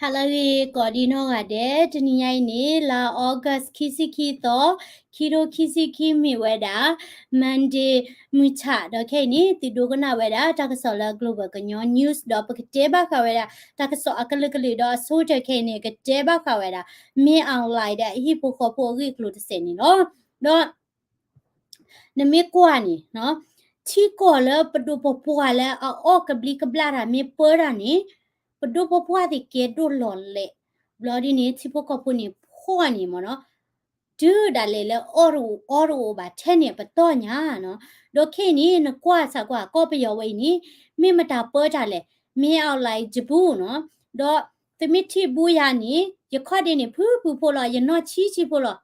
ဟါလၢအဂ့ၤ ကိးဒံနီၢ်ဂၤဒဲး, တနံၤညါအံၤန့ၣ် လါ August ခံဆံခံသီ, ခံထိခံဆံခံ မ့ၢ်ဝဲဒၣ် Monday မုၢ်ဆၣ်, ဒီးခဲအံၤန့ၣ် သုဒိကနၣ်ဝဲဒၣ် တၢ်ကစီၣ်လၢ Global ကညီ News ဒီးပကတဲဘၣ်ဃးဝဲဒၣ် တၢ်ကစီၣ်အကလုာ်ကလုာ်ဒီးအဆိကတၢၢ်ခဲအံၤန့ၣ် ကတဲဘၣ်ဃးဝဲဒၣ် မင်းအောင်လှိုင် ဒီးအဟံၣ်ဖိဃီဖိအဂ့ၢ်အကျိၤတစဲးန့ၣ်လီၤ. ဒီး နမ့ၢ်ကွၢ်န့ၣ် ထံကီၢ်လၢပဒိၣ်ပပှၢ်လၢအအီၣ်ကဘျံးကဘျၣ်တၢ်မ့ၢ်ပၢတၢ်န့ၣ် ပဒိၣ်ပပှၢ်သ့ၣ်ကဲဒိၣ်လီၤလဲၣ်. ဘျီဒ်န့ၣ် ထံဖိကီၢ်ဖိန့ၣ်ဖှီၣ်န့ၣ်မ့ၢ်နီၤ, တုၤဒၣ်လဲာ်လၢအီၣ်တအိၣ်အီတအိၣ်ဘၣ်ထဲန့ၣ်အပတီၢ်ညါနီၤ. ဒီးခဲအံၤန့ၣ် နကွၢ်စၢ်ကွၢ် ကီၢ်ပယီၤဝဲအံၤန့ၣ် မ့ၢ်မတၤပၢတၢ်လဲၣ်, မင်းအောင်လှိုင် ယဘူးနီၤ. ဒီးသုမ့ၢ်ထံၣ်ဘူးယၤန့ၣ် ယခီၣ်ဒ့န့ၣ် ဖုဖုဖိလီၤ, ယနီၢ်ဆံးဆံးဖိလီၤ.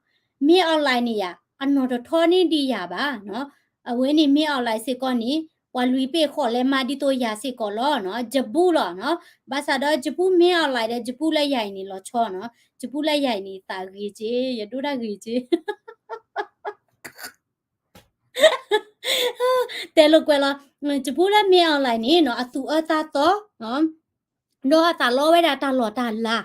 မင်းအောင်လှိုင်န့ၣ်ယၤ အနီၢ်တထီန့ၢ်ဒံးယၤဘၣ်နီၤ. အဝဲန့ၣ် မင်းအောင်လှိုင် စ့ၢ်ကီးန့ၣ် ပှၤလွံၢ်ပ့ၢ်ဃီလဲမးဒ်သိးယၤစ့ၢ်ကီးလီၤနီၤ, ယဘူးလီၤနီၤ. ဘၣ်ဆၣ်ဒီး ယဘူး မင်းအောင်လှိုင် ဒီး ယဘူးလၢယၤအံၤန့ၣ် လီၤဆီနီၤ. ယဘူးလၢယၤအံၤန့ၣ် သးဂ့ၤက့, ယဒိၣ်တၢ်ဂ့ၤက့ တဲလိာ်ကွဲလီၤ, ယဘူးလၢ မင်းအောင်လှိုင် န့ၣ်နီၤ အသူၣ်အၢသးသီ ဒီးအသးလီဝဲဒၣ်တၢ်လီၢ်တၢ်လၤ,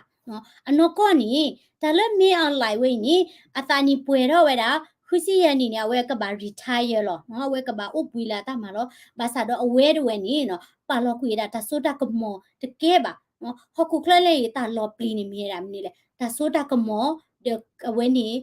အနီၢ်ကီၢ်န့ၣ် တၢ်လၢ မင်းအောင်လှိုင် ဝဲအံၤန့ၣ် အသးနံၣ်ပှဲၤထီၣ်ဝဲဒၣ် ဃုဆံယဲၢ်နံၣ်န့ၣ် အဝဲကဘၣ် retire လီၤ, အဝဲကဘၣ်အိၣ်ဘှံးလၢအတၢ်မၤလီၤ. ဘၣ်ဆၣ်ဒီးအဝဲတဝဲန့ၣ်နီၤ ပာ်လီၤကွံာ်ဝဲဒၣ်တၢ်စိတၢ်ကမီၤတကဲဘၣ်. ဟီၣ်ခိၣ်ချၢလၢအံၤ တၢ်လီၤပျံၤန့ၣ်မ့ၢ်ဝဲဒၣ်မနုၤလဲၣ်, တၢ်စိတၢ်ကမီၤ, ဒီးအဝဲန့ၣ်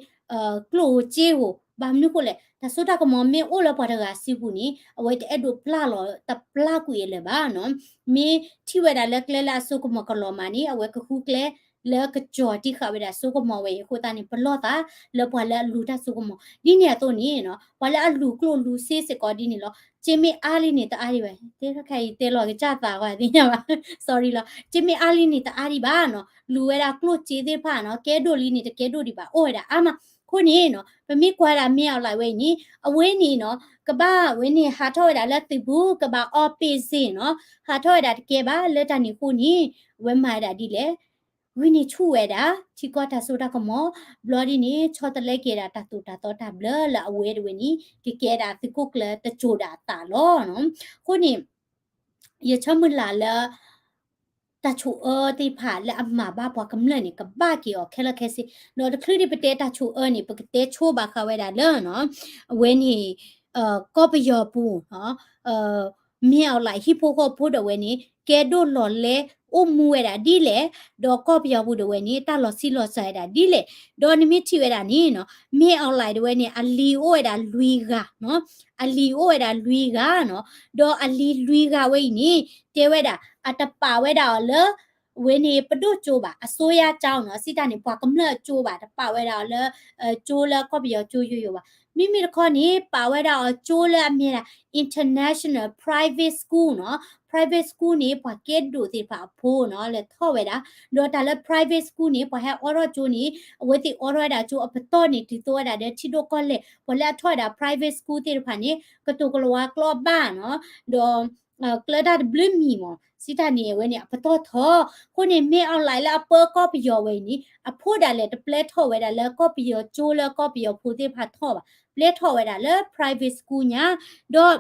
ကျိၣ်ဧိၤစ့ဧိၤ, ဘၣ်မနုၤဃိလဲၣ်, တၢ်စိတၢ်ကမီၤမ့ၢ်အိၣ်လၢပှၤတဂၤစုပူၤန့ၣ် အဝဲတအဲၣ်ဒိးပျၢ်လီၤ တပျၢ်ကွံာ်အလၢၤဘၣ်နီၤ. မ့ၢ်ထံၣ်ဝဲဒၣ်လၢကျဲလၢအစိကမီၤကလီၤမးန့ၣ် အဝဲကဃုကျဲလၢကစီၤတံၢ်ဃာ်ဝဲဒၣ်စိကမီၤဝဲအံၤအဃိသတးန့ၣ် ပလီၢ်သးလၢပှၤလၢအလူၤတၢ်စိကမီၤ. ဒ်န့ၣ်အသိးန့ၣ်နီၤ ပှၤလၢအလူၤကျိၣ်လူၤစ့စ့ၢ်ကီးဒ်န့ၣ်လီၤ. စ့မ့ၢ်အါလံန့ၣ်တအါဒံးဘၣ်, တဲခါအံၤတဲလီၤကစၢ်သးဝဲသ့ၣ်ညါဘၣ်, sorry လီၤ. စ့မ့ၢ်အါလံန့ၣ်တအါဒံးဘၣ်နီၤ, လူၤဝဲဒၣ်ကျိၣ်စ့သ့ၣ်တဖၣ်နီၤ ကဲဒိၣ်လံန့ၣ် တကဲဒိၣ်ဒံးဘၣ် အိၣ်ဝဲဒၣ်အါမး. အဃိန့ၣ်နီၤ ပမ့ၢ်ကွၢ်ဒၣ် မင်းအောင်လှိုင် ဝဲအံၤန့ၣ် အဝဲန့ၣ်နီၤ ကဘၣ်ဝဲန့ၣ်ဟးထီၣ်ဝဲဒၣ်လၢသုးပူၤ ကဘၣ်အီပ့းစ့ၢ်နီၤ, ဟးထီၣ်ဝဲဒၣ်တကဲဘၣ် လၢတၢ်န့ၣ်အဃိန့ၣ် အဝဲမၤဝဲဒၣ်ဒ်လဲၣ်, ဂုာ်န့ၢ်ဆူၣ်ဝဲဒၣ် ထံကီၢ်တၢ်စိတၢ်ကမီၤ, ဘျီဒ်န့ၣ် ဆီတလဲက့ၤဒၣ်တၢ်သိၣ်တၢ်သီတၢ်ဘျၢလၢအဝဲတဝဲန့ၣ် ကကဲဒၣ်သုးခိၣ်ကျၢၢ်တစိၤဒၣ်အသးလီၤနီၤ. အဃိန့ၣ် ယဆၢမုၢ်လၢ်လၢ တၢ်ဆိၣ်အၢသ့ၣ်တဖၣ်လၢအမၤဘၣ်ပှၤကမျၢၢ်န့ၣ် ကဘၣ်က့ၤအီၤခဲလၢာ်ခဲဆ့, ဒီးတချုးဒံးပတဲတၢ်ဆိၣ်အၢန့ၣ် ပကတဲဆိဘၣ်ဃးဝဲဒၣ်လၢနီၤ အဝဲန့ၣ် ကီၢ်ပယီၤပူၤ မင်းအောင်လှိုင် ဟံၣ်ဖိဃီဖိဒၣ်ဝဲန့ၣ် ကဲဒိၣ်လီၤလဲ အိၣ်မူဝဲဒၣ်ဒ်လဲၣ်, ဒီးကီၢ်ပယီၤပူၤဒၣ်ဝဲန့ၣ် တၢ်လီၤဆံးလီၤစှၤဝဲဒၣ်ဒ်လဲၣ်, ဒီးနမ့ၢ်ထံၣ်ဝဲဒၣ်န့ၣ်နီၤ မင်းအောင်လှိုင် ဒၣ်ဝဲန့ၣ် အလံၤအိၣ်ဝဲဒၣ်လွံၢ်ဂၤနီၤ, အလံၤအိၣ်ဝဲဒၣ်လွံၢ်ဂၤနီၤ, ဒီးအလံၤလွံၢ်ဂၤဝဲအံၤန့ၣ် တဲဝဲဒၣ် အတပာ်ဝဲဒၣ်အီၤလၢ ဝဲန့ၣ် ပဒိၣ်ကၠိဘၣ် အစိုးရကျောင်းနီၤ, စံးတၢ်န့ၣ် ပှၤကမျၢၢ်အကၠိဘၣ်, တပာ်ဝဲဒၣ်အီၤလၢ ကၠိလၢကီၢ်ပယီၤကၠိယိယိဘၣ်. မ့မ့ၢ်တခီန့ၣ် ပာ်ဝဲဒၣ်အီၤကၠိလၢအမ့ၢ်ဒၣ် international private school နီၤ, private school န့ၣ် ပှၤကဲဒိၣ်သ့ၣ်တဖၣ်အဖိနီၤ လဲၤထီၣ်ဝဲဒၣ်, ဒီးတၢ်လၢ private school န့ၣ် ပှၤဟဲအိးထီၣ်ကၠိန့ၣ် အဝဲသ့ၣ်အိးထီၣ်ဝဲဒၣ်ကၠိအပတီၢ်န့ၣ် တုၤသိးဝဲဒၣ်ဒီးထံဒိၣ်ကီၢ်လဲၢ်, ပှၤလၢအထီၣ်ဝဲဒၣ် private school သ့ၣ်တဖၣ်န့ၣ် ကတိၤကလၤဝါကျိာ်ဘၣ်နီၤ, ဒီး ကျၢတၢ်တဘျုးမံၤမး စံးတၢ်န့ၣ် အဝဲန့ၣ် အပတီၢ်ထီၣ်. အဃိန့ၣ် မင်းအောင်လှိုင် လၢအပၢကီၢ်ပယီၤဝဲအံၤန့ၣ် အဖိဒၣ်လဲာ်တပျဲထီၣ်ဝဲဒၣ်လၢကီၢ်ပယီၤကၠိလၢကီၢ်ပယီၤဖိသ့ၣ်တဖၣ်ထီၣ်ဘၣ်, ပျဲထီၣ်ဝဲဒၣ်လၢ private school ညါ, ဒီး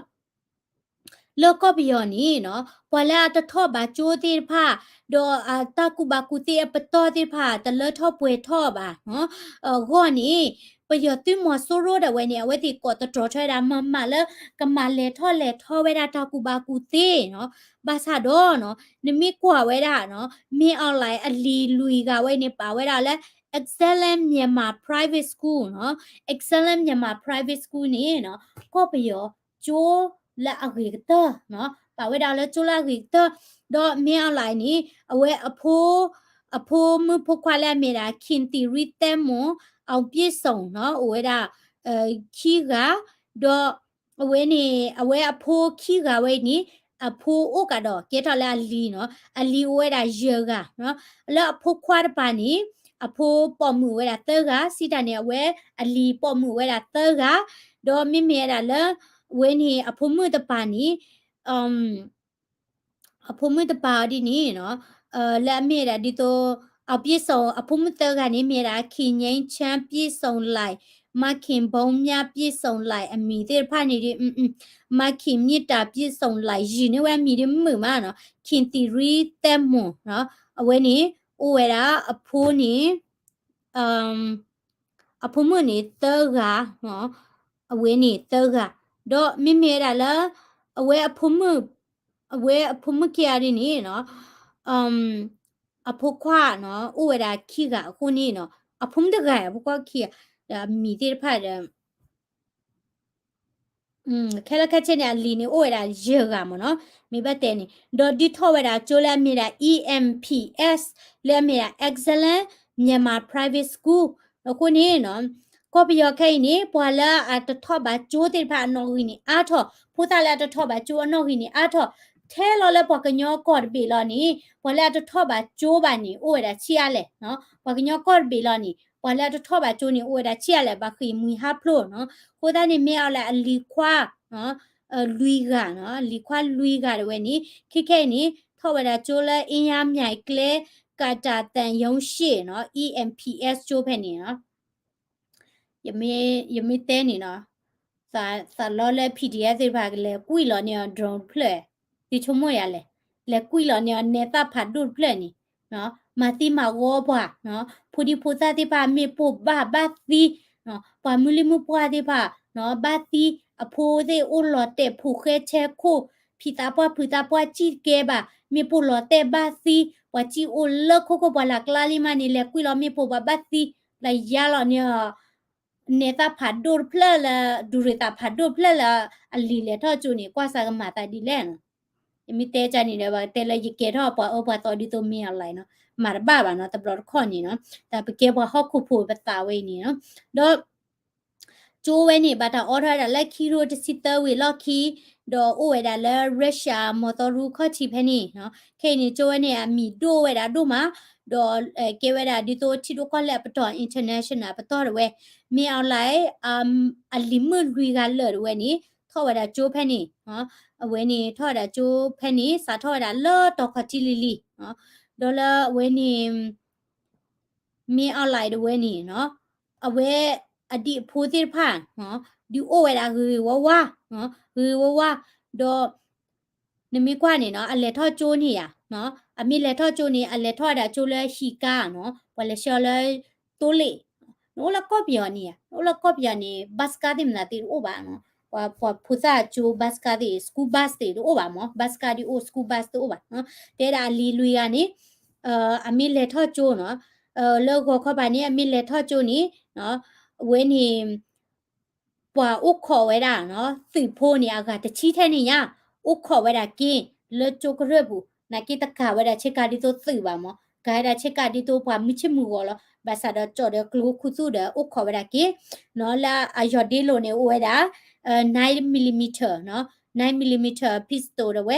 လၢကီၢ်ပယီၤန့ၣ်နီၤ ပှၤလၢအတထီၣ်ဘၣ်ကၠိသ့ၣ်တဖၣ် ဒီးအတၢ်ကူၣ်ဘၣ်ကူၣ်သ့အပတီၢ်သ့ၣ်တဖၣ် တလၢထီၣ်ပှဲၤထီၣ်ဘၣ်နီၤ, အဂီၢ်န့ၣ် ပယီၤသုးမီၤစိရိၤဒၣ်ဝဲန့ၣ် အဝဲသ့ၣ်ကိးသတြီၤထွဲဝဲဒၣ်မၤမၤလၢ ကမၤလဲၤထီၣ်လဲၤထီဝဲဒၣ်တၢ်ကူၣ်ဘၣ်ကူၣ်သ့နီၤ, ဘၣ်ဆၣ်ဒီးနီၤ နမ့ၢ်ကွၢ်ဝဲဒၣ်နီၤ မင်းအောင်လှိုင် အလံၤလွံၢ်ဂၤဝဲန့ၣ် ပာ်ဝဲဒၣ်လၢ Excellent Myanmar Private School နီၤ, Excellent Myanmar Private School န့ၣ်နီၤ ကီၢ်ပယီၤကၠိလၢအဂ့ၤကတၢၢ်နီၤ, ပာ်ဝဲဒၣ်လၢကၠိလၢအဂ့ၤကတၢၢ်, ဒီးမင်းအောင်လှိုင်န့ၣ် အဝဲအဖိ အဖိမုၣ်ဖိခွါလၢအမ့ၢ်ဒၣ် ခင်သီရိသက်မွန် အောင်ပြည့်စုံ နီၤ အိၣ်ဝဲဒၣ် ခံဂၤ, ဒီးအဝဲန့ၣ် အဝဲအဖိခံဂၤဝဲအံၤန့ၣ် အဖိအိၣ်ကးဒီး ကဲထီၣ်လၢအလံၤနီၤ, အလံၤအိၣ်ဝဲဒၣ်ယဲၢ်ဂၤနီၤ, လၢအဖိခွါတပၤန့ၣ် အဖိပိာ်မုၣ်ဝဲဒၣ်သၢဂၤ, စံးတၢ်န့ၣ် အဝဲအလံၤပိာ်မုၣ်ဝဲဒၣ်သၢဂၤ, ဒီးမ့မ့ၢ်ဝဲဒၣ်လၢ အဝဲန့ၣ် အဖိမုၣ်တပၤန့ၣ် အဖိမုၣ်တပၤအီၤဒ်န့ၣ်နီၤ, လၢအမ့ၢ်ဝဲဒၣ်ဒ်သိး အောင်ပြည့်စုံ အဖိမုၣ်သၢဂၤန့ၣ် မ့ၢ်ဝဲဒၣ် ခင်ငြိမ်းချမ်း ပြည့်စုံလှိုင် မခင်ဘုန်းမြတ် ပြည့်စုံလှိုင် အမံၤသ့ၣ်တဖၣ်န့ၣ်ဒ် မခင်မေတ္တာ ပြည့်စုံလှိုင် ယုၢ်န့ၢ်ဝဲအမံၤဒ်မုာ်မးနီၤ, ခင်သီရိသက်မွန်နီၤ, အဝဲန့ၣ် အိၣ်ဝဲဒၣ်အဖိန့ၣ် အဖိမုၣ်န့ၣ်သၢဂၤ, အဝဲန့ၣ်သၢဂၤ, ဒီးမ့မ့ၢ်ဝဲဒၣ်လၢ အဝဲအဖိမုၣ်, အဝဲအဖိမုၣ်ခံဂၤဒ်န့ၣ်နီၤ, အဖိခွါနီၤ အိၣ်ဝဲဒၣ်ခံဂၤအဃိန့ၣ်နီၤ, အဖိမုၣ်တဂၤ အဖိခွါခံဂၤ, ဒီးအမံၤသ့ၣ်တဖၣ်ဒီး ခဲလၢာ်ခဲဆ့န့ၣ် အလံၤန့ၣ် အိၣ်ဝဲဒၣ်ယဲၢ်ဂၤမ့ၢ်နီၤ, မ့ၢ်ဘၣ်တဲန့ၣ်, ဒီးဒုးထီၣ်ဝဲဒၣ်ကၠိလၢအမ့ၢ်ဒၣ် E M P S လၢအမ့ၢ်ဒၣ် Excellent Myanmar Private School အဃိန့ၣ်နီၤ, ကီၢ်ပယီၤခဲအံၤန့ၣ် ပှၤလၢအတထီၣ်ဘၣ်ကၠိသ့ၣ်တဖၣ်အနီၣ်ဂံၢ်န့ၣ်အါထီၣ်, ဖိသၣ်လၢအတထီၣ်ဘၣ်ကၠိအနီၣ်ဂံၢ်န့ၣ်အါထီၣ်, ထဲလီၤလၢပှၤကညီကီၢ်တဘ့ၣ်လီၤန့ၣ် ပှၤလၢအတထီၣ်ဘၣ်ကၠိဘၣ်န့ၣ် အိၣ်ဝဲဒၣ်ဆံးအါလဲၣ်, ပှၤကညီကီၢ်တဘ့ၣ်လီၤန့ၣ် ပှၤလၢအတထီၣ်ဘၣ်ကၠိန့ၣ် အိၣ်ဝဲဒၣ်ဆံးအါလဲၣ်, ဘၣ်ဃ့ၢ်မှံဟးဖျိးနီၤ, အဃိသတးန့ၣ် မ့ၢ်အီၤလၢအလံၤခွါ လွံၢ်ဂၤနီၤ, လံၤခွါလွံၢ်ဂၤတဝဲန့ၣ် ခဲခဲအံၤန့ၣ် ထီၣ်ဝဲဒၣ်ကၠိလၢ အ့ယါမၠဲၤကျဲ ကးတၢ်သၣ်ယီရှ့ၣ်နီၤ, E M P S ကၠိဖဲန့ၣ်နီၤ, ယမ့ၢ်တဲန့ၣ်နီၤ, သးလီလၢ P D F သ့ၣ်တဖၣ် ကလဲၤကွံာ်လီၤန့ၢ်အီၤ drone တဖျၢၣ်, သုဆိကမိၣ်ယၤလဲၣ်, လဲၤကွံာ်လီၤန့ၢ်အီၤ နဲသၣ်ဖးဒိၣ်တဖျၢၣ်န့ၣ် မၤသံမၤဂီၤပှၤ, ဖိဒံဖိသၣ်သ့ၣ်တဖၣ်မ့ၢ်ပိၢ်ဘၣ်ဘၣ်သံ, ပှၤမုၢ်လံၢ်မုၢ်ပှၢ်သ့ၣ်တဖၣ် ဘၣ်သံ, အဖိသ့ၣ်အိၣ်လီၤတဲာ်ဖိဃဲဆဲခိၣ်, ဖံးသးပှၢ်ဖုးသးပှၢ်စံၣ်တကဲဘၣ်, မ့ၢ်ပိၢ်လီၤတဲာ်ဘၣ်သံ, ပှၤစံၣ်အိၣ်လၢခိခိၣ်ပှၤလၢ်ကျါလံမးန့ၣ် လဲၤကွံာ်လီၤမ့ၢ်ပိၢ်ဘၣ်ဘၣ်သံ, လၢယါလီၤန့ၢ်အီၤ နဲသၣ်ဖးဒိၣ်တဖျၢၣ်လၢ ဒူရ့ၤသးဖးဒိၣ်တဖျၢၣ်လၢအလံၤလဲၤထီၣ်ကၠိန့ၣ် ကွၢ်စၢ်ကမၤသးဒ်လဲၣ်နီၤ. ယမ့ၢ်တဲကန့ၣ်ဒီး ဘၣ်တဲလၢယကဲထီၣ်ပှၤအၢပှၤသီဒ်သိးမ့ၢ်အီၤလၢနီၤ, မၤတဘၣ်ဘၣ်နီၤ, တဘျီတခီၣ်န့ၣ်နီၤ, တၢ်ပကဲပှၤဟီၣ်ခိၣ်ဖိပသးဝဲအံၤန့ၣ်နီၤ, ဒီး ကၠိဝဲန့ၣ် ဘၣ်တၢ်အိးထီၣ်ဝဲဒၣ်လၢခံကထိတဆံသၢဝံၤလီၢ်ခံ, ဒီးအိၣ်ဝဲဒၣ်လၢ Russia မီၤသီရူခီၣ်ထံးဖဲန့ၣ်နီၤ, ခဲအံၤန့ၣ် ကၠိဝဲန့ၣ် အမံၤဒိၣ်ဝဲဒၣ်ဒိၣ်မး, ဒီးကဲဝဲဒၣ်ဒ်သိးထံဒိၣ်ကီၢ်လဲၢ်အပတီၢ် international အပတီၢ်တဝဲ, မ့ၢ်အီၤလၢ အလံၤမုၣ်လွံၢ်ဂၤလၢာ်တဝဲန့ၣ် ထီၣ်ဝဲဒၣ်ကၠိဖဲန့ၣ်, အဝဲန့ၣ်ထီၣ်ဝဲဒၣ်ကၠိဖဲန့ၣ် စးထီၣ်ဝဲဒၣ်လၢတီၤခီၣ်ထံးလံၤလံၤ, ဒီးလၢအဝဲန့ၣ် မ့ၢ်အီၤလၢတဝဲန့ၣ်နီၤ, အဝဲအဒံးအဖိသ့ၣ်တဖၣ် ဒုးအိၣ်ဝဲဒၣ်ဂ့ၤဂ့ၤဝါဝါ, ဂ့ၤဂ့ၤဝါဝါ, ဒီး နမ့ၢ်ကွၢ်န့ၣ်နီၤ အလဲၤထီၣ်ကၠိန့ၣ်ယါ, အမ့ၢ်လဲၤထီၣ်ကၠိန့ၣ် အလဲၤထီၣ်ဝဲဒၣ်ကၠိလၢဟံးကါနီၤ, ပှၤလဲၤဆှၢအီၤလၢသိလ့ၣ်, နအိၣ်လၢကီၢ်ပယီၤန့ၣ်ယါ, နအိၣ်လၢကီၢ်ပယီၤန့ၣ် ဘၣ်စကါသ့ၣ်မနုၤသ့ၣ်တအိၣ်ဘၣ်နီၤ, ပှၤဖိသၣ်ကၠိဘၣ်စကါသ့ၣ် school bus သ့ၣ်တအိၣ်ဘၣ်မး, ဘၣ်စကါဒုးအိၣ် school bus တအိၣ်ဘၣ်, တဲဒၣ်အလံၤလွံၢ်ဂၤန့ၣ် အမ့ၢ်လဲၤထီၣ်ကၠိနီၤ, လၢဂီၤခီပၤန့ၣ် အမ့ၢ်လဲၤထီၣ်ကၠိန့ၣ် အဝဲန့ၣ် ပှၤအိၣ်ခိးဝဲဒၣ်နီၤ သုးဖိန့ၣ် အဂၤတဆံထဲန့ၣ်ညါ, အိၣ်ခိးဝဲဒၣ်က့ၤ လၢကၠိကရၢၢ်ပူၤ, နာ်က့တကၤဝဲဒၣ်ဆ့ကၤဒ်သိးသုးဘၣ်မး, ကၤဝဲဒၣ်ဆ့ကၤဒ်သိးပှၤမုၢ်ဆ့ၣ်မုၢ်ဂီၤလီၤ, ဘၣ်ဆၣ်ဒီးကၠီၣ်ဒီးကျိခူသူၣ်ဒီး အိၣ်ခိးဝဲဒၣ်က့ၤနီၤ, လၢအယီၤဒ့လိာ်န့ၣ် အိၣ်ဝဲဒၣ် nine millimeter နီၤ, nine millimeter pistol ဒီးဝဲ,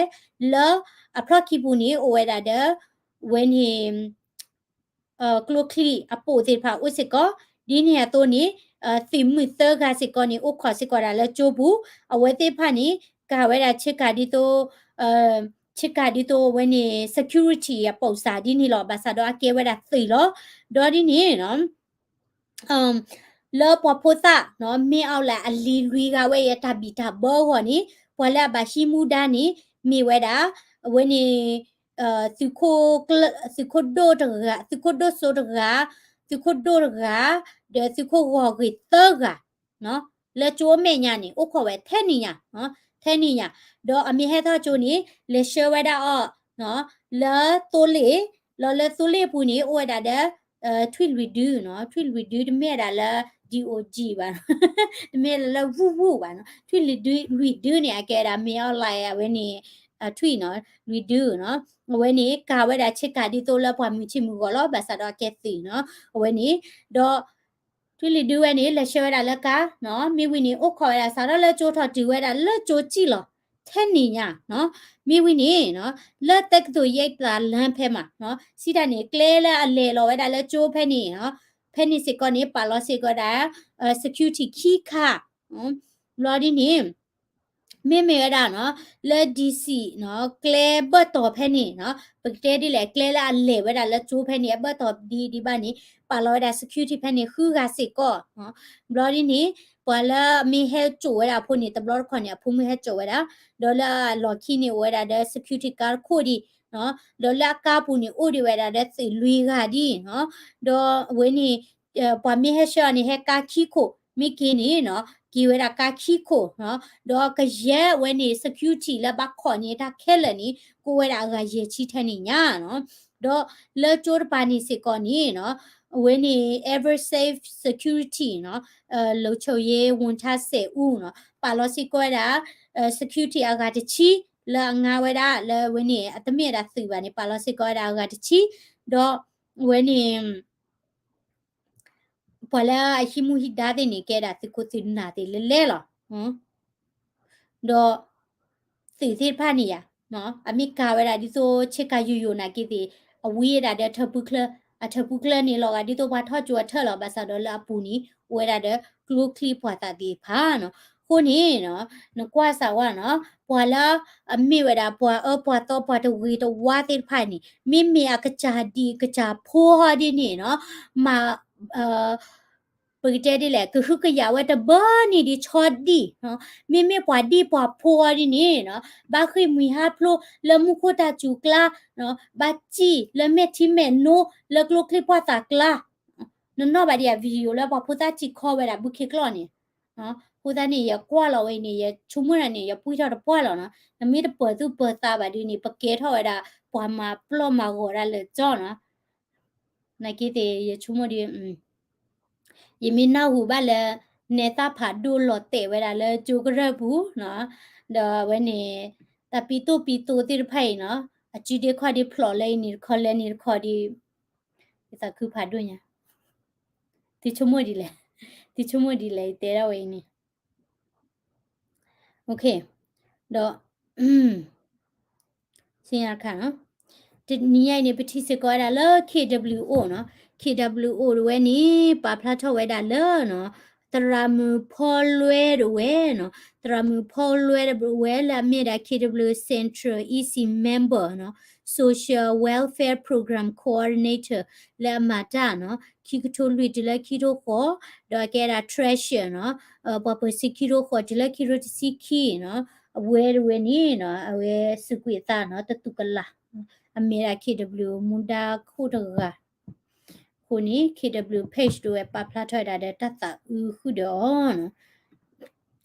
လၢအဖျီၣ်ခံပူၤန့ၣ် အိၣ်ဝဲဒၣ်ဒီး ဝဲန့ၣ် ကျိချံအပိာ်သ့ၣ်တဖၣ်အိၣ်စ့ၢ်ကီး, ဒ်န့ၣ်အသိးန့ၣ် သုးမုၢ်သၢဂၤစ့ၢ်ကီးန့ၣ် အိၣ်ခိးစ့ၢ်ကီးဒၣ်လၢကၠိပူၤ, အဝဲသ့ၣ်တဖၣ်န့ၣ် ကၤဝဲဒၣ်ဆ့ကၤဒ်သိး ဆ့ကၤဒ်သိးဝဲန့ၣ် security အပိာ်စၢ်ဒ်န့ၣ်လီၤ, ဘၣ်ဆၣ်ဒီးအကဲဝဲဒၣ်သုးလီၤ, ဒီးဒ်န့ၣ်နီၤ လၢပှၤဖိသၣ်နီၤ မ့ၢ်အီၤလၢအလံၤလွံၢ်ဂၤဝဲအံၤအတၢ်ဘံၣ်တၢ်ဘၢအဂီၢ်န့ၣ် ပှၤလၢအဘၣ်ဟံးမူဒါန့ၣ် မ့ၢ်ဝဲဒၣ် အဝဲန့ၣ် သုးခိၣ်ဒိၣ်တဂၤ, သုးခိၣ်ဒိၣ်စိတဂၤ, သုးခိၣ်ဒိၣ်တဂၤ, ဒီးသုးခိၣ်ဂီၢ်ဂ့ၤသၢဂၤ လၢကၠိအမဲာ်ညါန့ၣ် အိၣ်ခိးဝဲထဲန့ၣ်ညါ, ထဲန့ၣ်ညါ, ဒီးအမ့ၢ်ဟဲထီၣ်ကၠိန့ၣ် လဲၤဆှၢဝဲဒၣ်အီၤ လၢသိလ့ၣ်, လီၤလၢသိလ့ၣ်အပူၤန့ၣ် အိၣ်ဝဲဒၣ်ဒီး ထွံၣ်လွံၢ်ဒုနီၤ, ထွံၣ်လွံၢ်ဒုတမ့ၢ်ဝဲဒၣ်လၢ D O G ဘၣ်, တမ့ၢ်လၢလၢဝူၣ်ဝူၣ်ဘၣ်နီၤ, ထွံၣ်လွံၢ်ဒုန့ၣ် အကဲဝဲဒၣ် မ့ၢ်အီၤလၢ အဝဲန့ၣ် ထွံၣ်နီၤ, လွံၢ်ဒုနီၤ, အဝဲန့ၣ် ကၤဝဲဒၣ်ဆ့ကၤဒ်သိးလၢပှၤမုၢ်ဆ့ၣ်မုၢ်ဂီၤလီၤ, ဘၣ်ဆၣ်ဒီးအကဲသုးနီၤ, အဝဲန့ၣ်, ဒီး ထွံၣ်လွံၢ်ဒုဝဲန့ၣ် လဲၤဆှၢဝဲဒၣ်လၢကါနီၤ, မ့ၢ်ဝံၤန့ၣ် အိၣ်ခိးဝဲဒၣ်စးထီၣ်လၢကၠိထီၣ်တုၤဝဲဒၣ်လၢကၠိစံၣ်လီၤ, ထဲန့ၣ်ညါနီၤ, မ့ၢ်ဝံၤန့ၣ်နီၤ, လၢတက္ကသိုလ်ရိပ်သာလမ်းဖဲမးနီၤ, စံးတၢ်န့ၣ် ကျဲလၢအလဲၤလီၤဝဲဒၣ်လၢကၠိဖဲန့ၣ်နီၤ, ဖဲန့ၣ်စ့ၢ်ကီးန့ၣ် ပာ်လီၤစ့ၢ်ကီးဒၣ် security ခံခါ, ဘျီဒ်န့ၣ် မ့မ့ၢ်ဝဲဒၣ်နီၤ, လၢ D C နီၤ, ကျဲဘၢၣ်တီၤဖဲန့ၣ်နီၤ, ပကတဲဒ်လဲၣ် ကျဲလၢအလဲၤဝဲဒၣ်လၢကၠိဖဲန့ၣ် အဘၢၣ်တီၤဒ်ဒံးဘၣ်န့ၣ် ပာ်လီၤဝဲဒၣ် security ဖဲန့ၣ် ဃုဂၤစ့ၢ်ကီး, ဘျီဒ်န့ၣ် ပှၤလၢအမ့ၢ်ဟဲစိာ်ဝဲဒၣ်အဖိန့ၣ် တဘျီတခီၣ်န့ၣ် အဖိမုၣ်ဟဲစိာ်ဝဲဒၣ်, ဒီးလၢအလီၢ်ခံန့ၣ်အိၣ်ဝဲဒၣ်ဒီး security guard ခိၣ်ဒံး, ဒီးလၢအကါပူၤန့ၣ် အိၣ်ဒံးဝဲဒၣ်ဒီးသုးလွံၢ်ဂၤဒံး, ဒီးအဝဲန့ၣ် ပှၤမ့ၢ်ဟဲဆှၢအီၤန့ၣ် ဟဲကါခံခိၣ်, မ့ၢ်က့ၤန့ၣ်နီၤ က့ၤဝဲဒၣ်ကါခံခိၣ်, ဒီးကယဲၢ်ဝဲန့ၣ် security လၢဘၣ်ခိးန့ၢ်တၢ်ခဲလၢာ်န့ၣ် ကအိၣ်ဝဲဒၣ်အဂၤယဲၢ်ဆံထဲန့ၣ်ညါနီၤ, ဒီးလၢကၠိတပၤန့ၣ်စ့ၢ်ကီးန့ၣ်နီၤ အဝဲန့ၣ် EverSafe Security နီၤ လီၤဆိၣ်ယ့ဝွန်ထါစဲးအူနီၤ ပာ်လီၤစ့ၢ်ကီးဝဲဒၣ် security အဂၤတဆံ လၢအငါဝဲဒၣ်လၢအဝဲန့ၣ် အတမ့ၢ်ဝဲဒၣ်သုးဘၣ်န့ၣ် ပာ်လီၤစ့ၢ်ကီးဝဲဒၣ်အဂၤတဆံ, ဒီးအဝဲန့ၣ် ပှၤလၢအဟံးမူဟံးဒါသ့ၣ်န့ၣ် ကဲဒၣ်သုးခိၣ်သုးနၢ်သ့ၣ်လဲၤလဲၤလီၤ. ဒီး သုးသ့ၣ်တဖၣ်န့ၣ်ယါ, အမ့ၢ်ကၤဝဲဒၣ်ဒ်သိးဆ့ကၤယိာ်ယိာ်နာ်က့သ့ၣ် အဝံဝဲဒၣ်ဒီးထၢပူၤချၢ, အထၢပူၤချၢန့ၣ်လီၤဂာ်ဒ်သိးပှၤထီၣ်ကၠိၤအထၢၣ်လီၤ ဘၣ်ဆၣ်ဒီးလၢအပူၤန့ၣ် အိၣ်ဝဲဒၣ်ဒီးကျိချံပှာ်သၣ်သ့ၣ်တဖၣ်နီၤ. အဃိန့ၣ်နီၤ နကွၢ်စၢ်ဝဲနီၤ ပှၤလၢအမ့ၢ်ဝဲဒၣ်ပှၤအၢပှၤသီပှၤတဂ့ၤတဝါသ့ၣ်တဖၣ်န့ၣ် မ့မ့ၢ်အကစၢ်ဒံၣ်ကစၢ်ဖိအီၤဒ်န့ၣ်နီၤ မၤ ပကတဲဒ်လဲၣ် ကဟုကယာ်ဝဲတဘၢန့ၣ်ဒ်ဆီဒံၣ်, မ့မ့ၢ်ပှၤဒံၣ်ပှၤဖိအီၤဒ်န့ၣ်နီၤ ဘၣ်ဃ့ၢ်မှံဟးဖျိးလၢမူခိၣ်တၢ်စူၤကျါ, ဘၣ်စံၣ်လၢမဲာ်ထံမဲာ်နိ လၢကျိချံပှာ်သၣ်ကျါ, နနီၣ်ဘၣ်ဒံး video လၢပှၤဖိသၣ်ထံၣ်ခီဝဲဒၣ်ဘုခ့ကျီၢ်န့ၣ်, အဃိသတးန့ၣ် ယကွၢ်လီၤဝဲအံၤန့ၣ် ယဆိကမိၣ်တၢ်န့ၣ် ယပှံၢ်ထီၣ်တပှၢ်လီၤနီၤ, နမ့ၢ်တပၢၤသူၣ်ပၢၤသးဘၣ်ဒုးန့ၣ် ပကဲထီၣ်ဝဲဒၣ် ပှၤမၤပျီၢ်မၤဂီၤဒၣ်လၢာ်ကၠီနီၤ နာ်က့သ့ၣ် ယဆိကမိၣ်ဒီး ယမ့ၢ်နၢ်ဟူဘၣ်လၢ နဲသၣ်ဖးဒိၣ်လီၤတဲာ်ဝဲဒၣ်လၢကၠိကရၢၢ်ပူၤနီၤ, ဒီးအဝဲန့ၣ် တၢ်ပံတိၢ်ပံတိၢ်သ့ၣ်တဖၣ်အံၤနီၤ အစုဒ့ခီၣ်ဒ့ဖျိးလၢအံၤန့ၣ်တခီလၢန့ၣ်တခီဒီး ယသးခုဖးဒိၣ်ညါ သုဆိကမိၣ်ဒ်လဲၣ်, သုဆိကမိၣ်ဒ်လဲၣ် ယတဲဒၣ်ဝဲအံၤန့ၣ် ဒီး ဆ့ၣ်ညါတခါနီၤ, တနံၤညါအံၤန့ၣ် ပထံၣ်စ့ၢ်ကီးဝဲဒၣ်လၢ KWO နီၤ, KWO တဝဲန့ၣ် ပာ်ဖျါထီၣ်ဝဲဒၣ်လၢနီၤ သရၣ်မုၣ်ဖီလွဲတဝဲနီၤ, သရၣ်မုၣ်ဖီလွဲတဝဲလၢအမ့ၢ်ဒၣ် KWO Central E C member နီၤ, Social Welfare Program Coordinator လၢအမၤတၢ်နီၤ ခံကထိလွံၢ်တုၤလၢခံကထိဃိး, ဒီးကဲဒၣ် treasurer နီၤ, ပှၤပၢၤစ့ခံကထိဃိးတုၤလၢခံကထိတဆံခံနီၤ, အဝဲတဝဲန့ၣ်နီၤ အဝဲစူးကွံာ်အသးနီၤ တသူၣ်ကလာ်, အမ့ၢ်ဒၣ် KWO မူဒါခိၣ်တဂၤ အဃိန့ၣ် KWO page တဝဲပာ်ဖျါထီၣ်ဝဲဒၣ်ဒီးတၢ်သးအုးဃုာ်ဒီး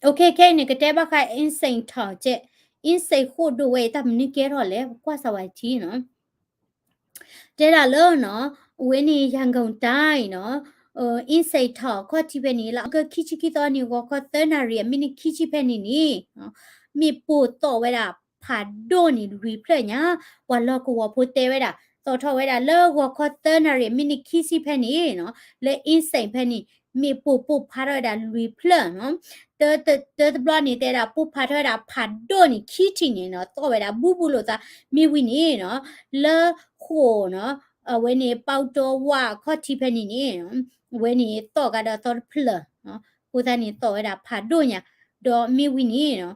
အီၤနီၤ. ခဲအံၤန့ၣ် ကတဲဘၣ်ဃး insane talk ကဲ, insane ဃိၣ်ဒိၣ်ဝဲအံၤ တၢ်မနုၤကဲထီၣ်လဲၣ် ပကွၢ်စၢ်ဝဲထံနီၤ တဲဒၣ်လၢနီၤ, အဝဲန့ၣ် ရန်ကုန်တိုင်းနီၤ, insane talk ခီၣ်ထံးဖဲန့ၣ် လၢအီကူးခံဆံခံသီန့ၣ် ဂီၤခီသၢနၣ်ရံၣ် အမံးနံးခံဆံဖဲန့ၣ်န့ၣ်, မ့ၣ်ပိၢ်သီၣ်ဝဲဒၣ်ဖးဒိၣ်န့ၣ်လွံၢ်ဖျၢၣ်ညါ, ပှၤလီၢ်ကဝီၤဖိတဲဝဲဒၣ် သီၣ်ထီၣ်ဝဲဒၣ်လၢဂီၤခီသၢနၣ်ရံၣ် အမံးနံးခံဆံဖဲန့ၣ်နီၤ, လၢ insane ဖဲန့ၣ် မ့ၣ်ပိၢ်ပိၢ်ဖးထီၣ်ဝဲဒၣ်လွံၢ်ဖျၢၣ်နီၤ, တၢတဘျီန့ၣ် တဲဒၣ်ပိၢ်ဖးထီၣ်ဝဲဒၣ်ဖးဒိၣ်န့ၣ် ခံထံၣ်န့ၣ်နီၤ သီၣ်ဝဲဒၣ်ဘူးဘူးလိာ်သး, မ့ၢ်ဝံၤန့ၣ်နီၤ, လၢဃိာ်နီၤ, အဝဲန့ၣ် ပီၣ်တီဝါခီၣ်ထံးဖဲန့ၣ်န့ၣ်, အဝဲန့ၣ်သီၣ်ကဒီးသီတဖျၢၣ်, အဃိသတးန့ၣ်သီၣ်ဝဲဒၣ်ဖးဒိၣ်ညါ, ဒီးမ့ၢ်ဝံၤန့ၣ်နီၤ,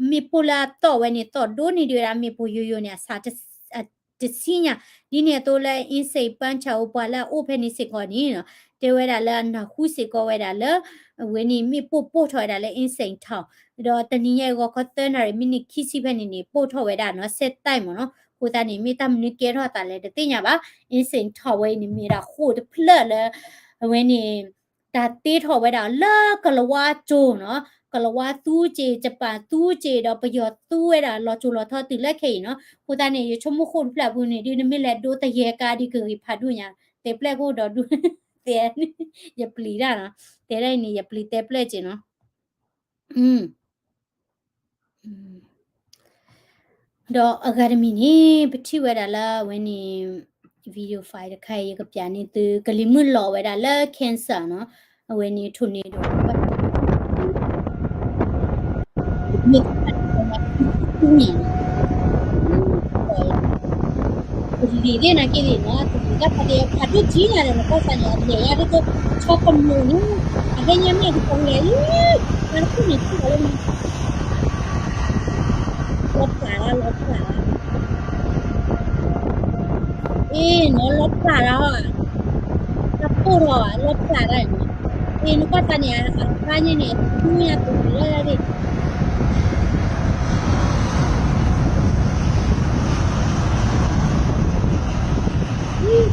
မ့ၣ်ပိၢ်လၢအသီၣ်ဝဲန့ၣ် သီၣ်ဒိၣ်န့ၢ်ဒံးဝဲဒၣ်မ့ၣ်ပိၢ်ယိယိန့ၣ် အဆး တဆံညါ, ဒ်န့ၣ်အသိးလၢ insane puncher ပှၤလၢအအိၣ်ဖဲန့ၣ်စ့ၢ်ကီးန့ၣ်နီၤ, တဲဝဲဒၣ်လၢအနၢ်ဟူစ့ၢ်ကီးဝဲဒၣ်လၢ အဝဲန့ၣ်မ့ၣ်ပိၢ်ပိၢ်ထီၣ်ဝဲဒၣ်လၢ insane talk, ဒီးတနံၤညါအံၤဂီၤခီသၢနၣ်ရံၣ် မံးနံးခံဆံဖဲန့ၣ်န့ၣ် ပိၢ်ထီၣ်ဝဲဒၣ်နီၤ စဲးတၢ်မ့ၢ်နီၤ, အဃိသတးန့ၣ် မ့ၢ်တၢ်မနုၤကဲထီၣ်သးလဲၣ်တသ့ၣ်ညါဘၣ်, insane talk ဝဲအံၤန့ၣ်မ့ၢ်ဒၣ်ဃိာ်တဖျၢၣ်လၢ အဝဲန့ၣ် တၢ်တ့ထီၣ်ဝဲဒၣ်လၢကလၤဝါကၠိနီၤ, ကလၤဝါသူက့ၤ ယပၣ်သူက့ၤ ဒီးပယီၤသူဝဲဒၣ်လီၤစိၤလီၤထီတုၤလၢခဲအံၤနီၤ, အဃိသတးန့ၣ် ယဆိကမိၣ်ဃိာ်တဖျၢၣ်အပူၤန့ၣ် ဒ်နမ့ၢ်လဲၤဒိတယဲၢ်ကါဒ်ကဂ့ၤဖးဒိၣ်ညါ, တဲပျဲၢ်ကအိၣ်ဒီးဒူ တဲ ယပျံၤတၢ်နီၤ, တဲဒၣ်အံၤန့ၣ် ယပျံၤတဲပျဲၢ်က့ၤနီၤ ဒီးအဂၤတမံၤန့ၣ် ပထံၣ်ဝဲဒၣ်လၢအဝဲန့ၣ် video file တခါအံၤ ယကပျးန့ၢ်သု ကလံၤမုၢ်လီၤဝဲဒၣ်လၢ cancer နီၤ, အဝဲန့ၣ် tornado န့ၣ် လံာ်သ့ၣ်နာ်က့န့ၣ်နီၤ, တလံာ်ဒၣ်နာ်က့န့ၣ်နီၤ, တလံာ်ဒၣ်ဖးဒိၣ်ကံညါဒီး နကွၢ်စၢ်န့ၣ် အလဲၤဒၣ်ဒ်သိး ဆီကမိၣ်န့ၣ်, အဟဲညါမ့ၢ်တကလဲၤလံ, မၤတခိၣ်န့ၣ်ထံၣ်လီၤလၢ လီၤပျၢ်ဒၣ် လီၤပျၢ်ဒၣ်, အ့ၣ်နီၤ လီၤပျၢ်ဒၣ်ဧါ, တၢ်ပိၢ်ထီၣ်ဧါ လီၤပျၢ်ဒၣ်န့ၣ်, အ့ နကွၢ်သးန့ၣ် အခါန့ၣ်န့ၣ် သူညါသူလီၤဒၣ်,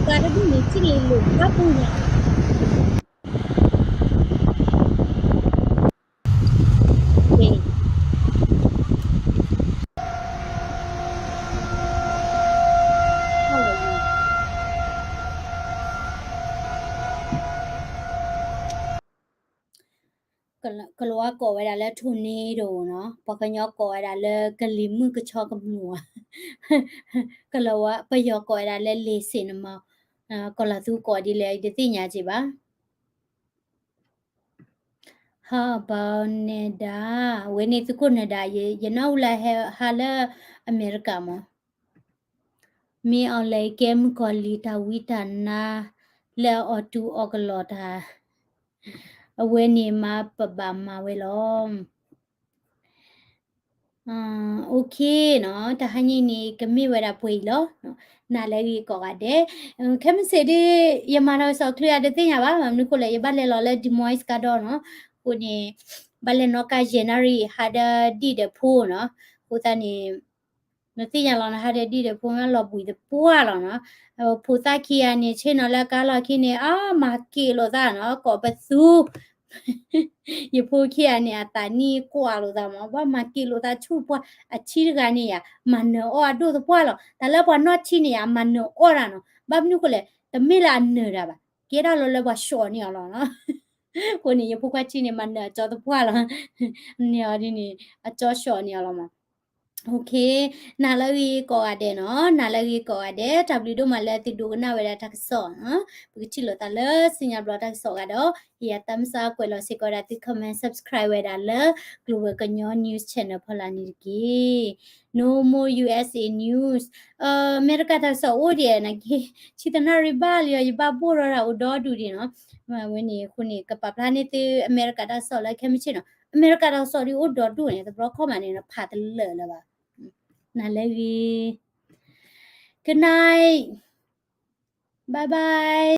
သးတဒူၣ်န့ၣ် ထံၣ်လံလိာ်ဖးပူၤညါ ကလၤဝါကိးဝဲဒၣ်လၢ tornado နီၤ, ပှၤကညီကိးဝဲဒၣ်လၢ ကလံၤမုၢ်ကဆီကမူၤ, ကလၤဝါ ပယီၤကိးဝဲဒၣ်လၢ လ့ၤစ့းနမီၤ, ကီၢ်လီၤသူကိးဒ်လဲၣ် ယတသ့ၣ်ညါက့ၤဘၣ်. How about Nada? ဝဲန့ၣ်သုးခိၣ် Nada, ယနီၣ်အူလၢဟဲဟးလၢအမဲရကၤမး, မ့ၢ်အီၤလဲၤကဲမုၣ်ကီၤလံၤတၢ်ဝံတၢ်နါ လၢအီၣ်တူၢ်အီၣ်ကလီတၢ်, အဝဲန့ၣ်မးပဘၣ်မၤဝဲလီၤ. OK နီၤ, တဟါညါန့ၣ် ကမ့ၢ်ဝဲဒၣ်ပှဲၤအံၤလီၤ. နၤလၢအဂ့ၤကိးဂၤဒဲး, ခဲမုၢ်ဆ့ၣ်ဒ် ယမၤတၢ်ကစီၣ်ချ့အတသ့ၣ်ညါဘၣ်, မနုၤဃိလဲၣ် ယဘၣ်လဲၤလီၤလၢ Des Moines ကါဒီးနီၤ, အဃိန့ၣ် ဘၣ်လဲၤနီၣ်ကါယဲၢ်နၣ်ရံၣ် ဟးဒီးဒံၣ်ဒီးဖိနီၤ, အဃိသတးန့ၣ် နသ့ၣ်ညါလီၤ နဟးဒီးဒံၣ်ဒီးဖိ မ့ၢ်လီၤဘှံးတပှၢ်လီၤနီၤ, ဖိသၣ်ခံဂၤန့ၣ် ဆ့ၣ်နီၤလၢကါလီၢ်ခံန့ၣ် အါ မၤက့ၤလိာ်သးနီၤ, ကိးပသူ ယဖိခံဂၤန့ၣ် အသးနံၣ်ကွၢ်လိာ်သးမး, ဘၣ်မၤက့ၤလိာ်သးဆူပှၢ်, အထံတဂၤန့ၣ်ယါ မၤနၢၤအီၣ်အဒိၣ်တပှၢ်လီၤ, တၢ်လၢပှၤနီၢ်ထံန့ၣ်ယါ မၤနၢၤအီၣ်တၢ်နီၤ, ဘၣ်မနုၤဃိလဲၣ် တမ့ၢ်လၢအနၢၤတၢ်ဘၣ်, ကဲဒၣ်လီၤလၢပှၤဆှီၣ်န့ၢ်အီၤလီၤနီၤ, အဃိန့ၣ် ယဖိခွါထံန့ၣ် မၤနၢၤအကၠီတပှၢ်လီၤ, န့ၣ်အီၤဒ်န့ၣ် အကၠီဆှီၣ်န့ၢ်အီၤလီၤမး. OK, နၤလၢအဂ့ၤကိးဂၤဒဲးနီၤ, နၤလၢအဂ့ၤကိးဂၤဒဲး, တၢ်ဘျုးဒိၣ်မးလၢသုဒိကနၣ်ဝဲဒၣ်တၢ်ကစီၣ်နီၤ, ပကထံၣ်လိာ်သးလၢစံၣ်ညီၣ်ဘျီတၢ်ကစီၣ်ဂၤဒီး, ယတၢ်မုၢ်ဆါကွဲးလီၤစ့ၢ်ကီးဒၣ်သု comment subscribe ဝဲဒၣ်လၢ Global ကညီ News Channel ဖီလာ်န့ၣ်တက့ၢ်. No more USA News, အမဲရကၤတၢ်ကစီၣ်အိၣ်ဒံးနာ်က့, ဆံသနၣ်ရံၣ်ဘၣ်လံအီၤ ယဘၣ်ဘိၣ်ထီၣ်ဒၣ်အိၣ်ဒီဒူၣ်ဒံးနီၤ, ဝဲန့ၣ်အဃိန့ၣ် ကပာ်ဖျါန့ၢ်သုအမဲရကၤတၢ်ကစီၣ်လၢခဲမုၢ်ဆ့ၣ်နီၤ, အမဲရကၤတၢ်ကစီၣ်ဒ်အိၣ်ဒီဒူၣ်န့ၣ် တဘျီခီမးန့ၣ် ဖးတလၢာ်လၢၤဘၣ်, နၤလၢအဂ့ၤ, Good night, bye bye.